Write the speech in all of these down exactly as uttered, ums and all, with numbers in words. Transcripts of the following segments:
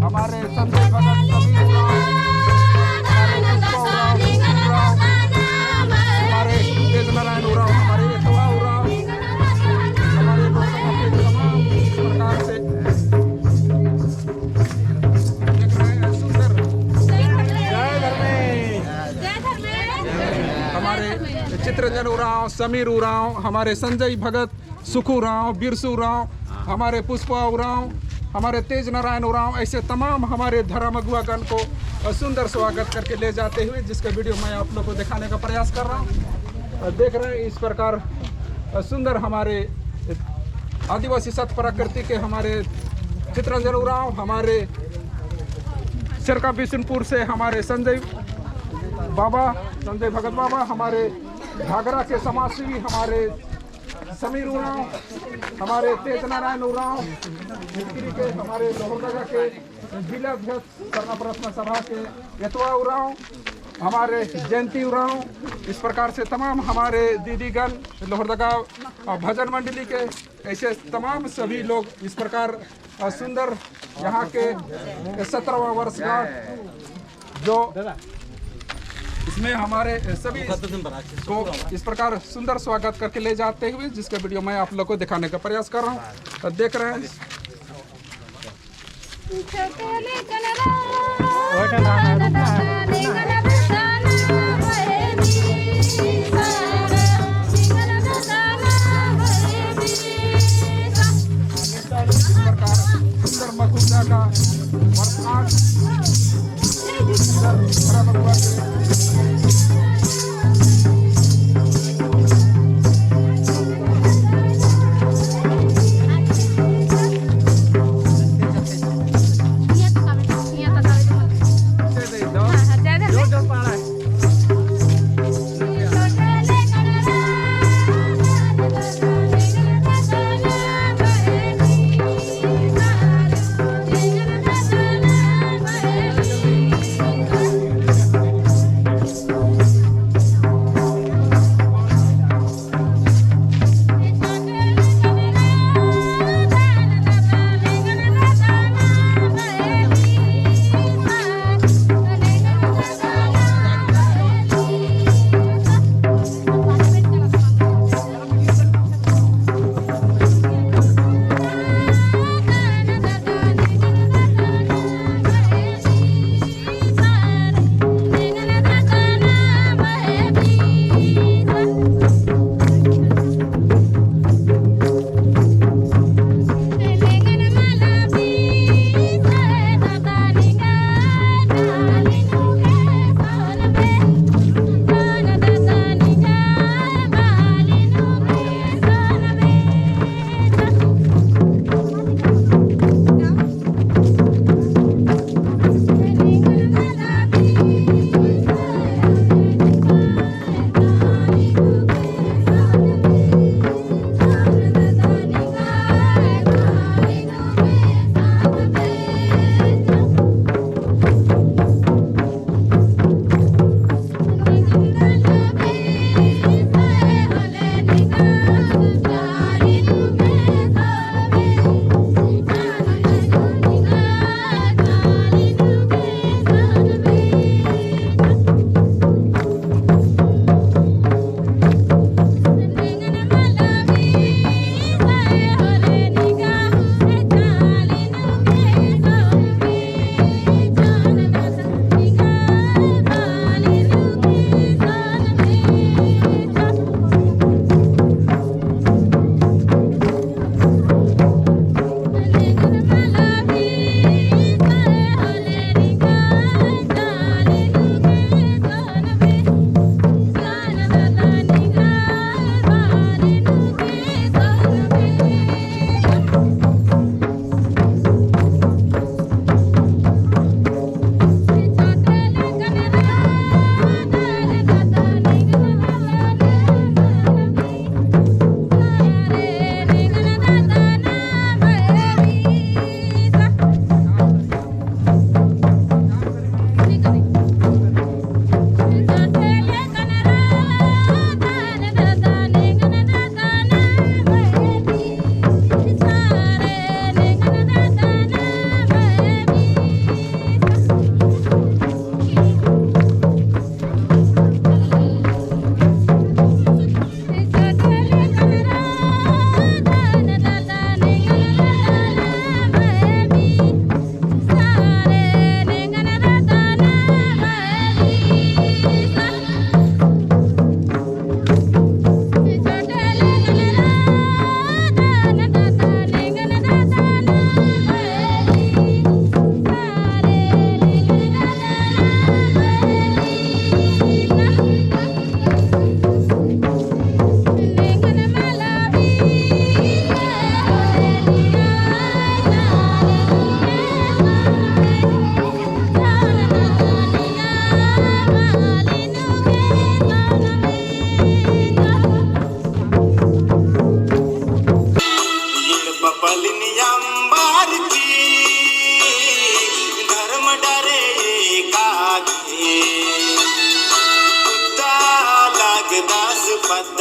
हमारे संजय भगत, समीर उराँव, हमारे पुष्पा उराँव, हमारे तेज नारायण उराँव, हमारे एतवा उराँव, हमारे लोग तमाम प्रकार से देख रहे हैं, सुंदर। जय धर्मेश। हमारे चित्रंजन उराँव, समीर उराँव, हमारे संजय भगत, सुखू उराँव, बिरसू उराँव, हमारे पुष्पा उराँव, हमारे तेज नारायण उराँव, ऐसे तमाम हमारे धर्म अगुवागण को, अ, सुंदर स्वागत करके ले जाते हुए, जिसका video मैं आप लोग को दिखाने का प्रयास कर रहा हूँ। अ, देख रहे हैं इस प्रकार, अ, सुंदर हमारे आदिवासी सत प्रकृति के हमारे चित्रंजन उराँव, हमारे चरका बिशुनपुर से हमारे संजय बाबा, संजय भगत बाबा, हमारे घाघरा के समाजसेवी, हमारे समीर उराँव, हमारे तेज नारायण उराँव, मिटकिरी के हमारे लोहरदगा के जिला अध्यक्ष सरना प्रार्थना सभा के एतवा उराँव, हमारे जयंती उराँव, इस प्रकार से तमाम हमारे दीदीगण लोहरदगा, अ, भजन मंडली के, ऐसे तमाम सभी लोग इस प्रकार, अ, सुंदर यहाँ के सत्रहवाँ वर्षगांठ जो इसमें हमारे सभी को इस प्रकार सुंदर स्वागत करके ले जाते हुए, जिसका video मैं आप लोग को दिखाने का प्रयास कर रहा हूँ। तो देख रहे हैं। इस प्रकार सुंदर मकुंडा का वर्तमान सुंदर बड़ा बबुआ के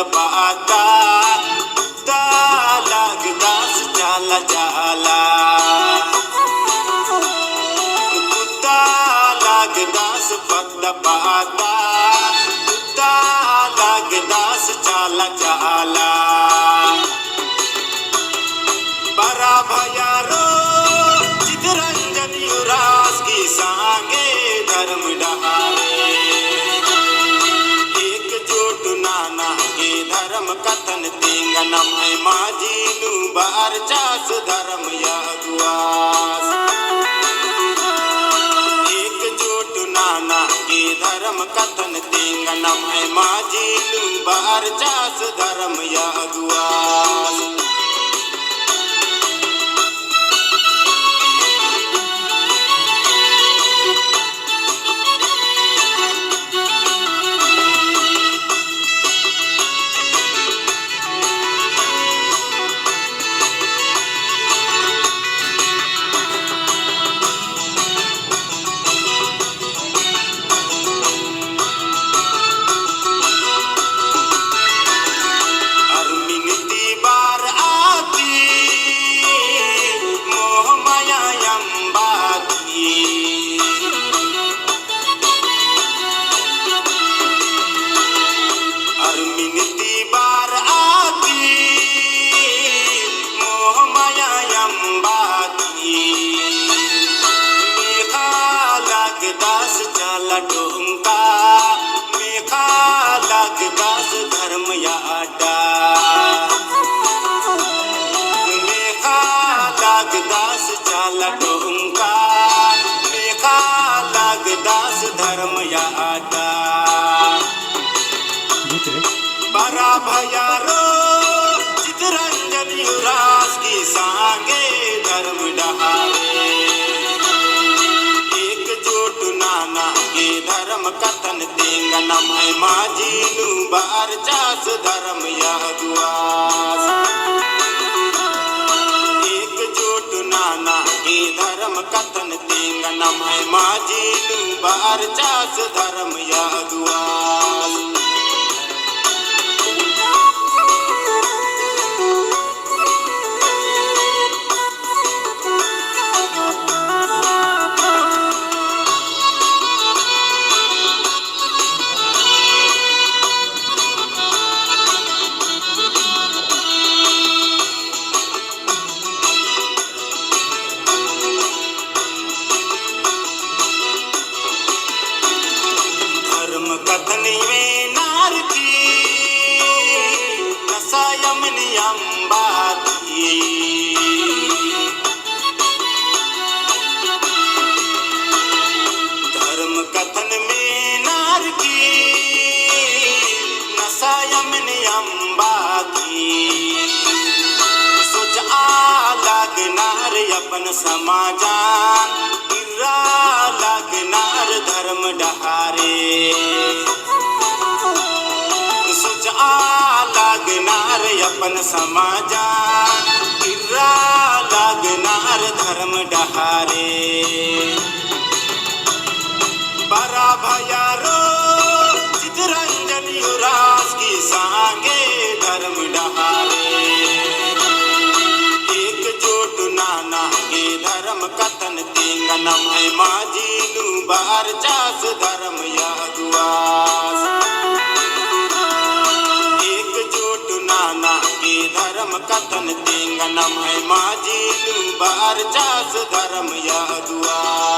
बाता, कुत्ता लगदस चाला चाला। कुत्ता लगदस पद्दा पाता, कुत्ता लगदस चाला चाला। बरा भैयारो चितरंजन युवराज की संगे धर्म डहारे। एकजुट नना गे धर्म कत्थन तेंगा नम्है माझी नू बरचस धर्म अगुवास। एकजुट नना गे धर्म कत्थन तेंगा नम्है माझी नू बरचस धर्म अगुवास। अरमिन ती बरआ ती मोह माया अम्बा ती। अरमिन ती बरआ ती मोह माया अम्बा ती। मेखा लगदस चाला टोंका, मेखा लगदस धर्म अड्डा। मेखा लगदस चाला टोंका, मेखा लगदस धर्म अड्डा। बरा भैयारो चितरंजन युवराज की संगे धर्म डहारे। एकजुट नना गे धर्म कत्थन तेंगा नम्है माझी नू बरचस धर्म अगुवास। एकजुट नना गे धर्म कत्थन तेंगा नम्है माझी नू बरचस धर्म अगुवास। धर्म कत्थन मेनर की नसा अमन अम्बा ती। धर्म कत्थन मेनर की नसा अमन अम्बा ती। सोचआ लगनर अपन समाजन, इर्रा लगनर धर्म डहारे। सोचआ लगनर अपन समाजन, इर्रा लगनर धर्म डहारे। बरा भैयारो चितरंजन युवराज की संगे धर्म डहारे। एकजुट नना गे धर्म कत्थन तेंगा नम्है माझी नू बरचस धर्म अगुवास। एकजुट नना गे धर्म कत्थन तेंगा नम्है माझी नू बरचस धर्म अगुवास।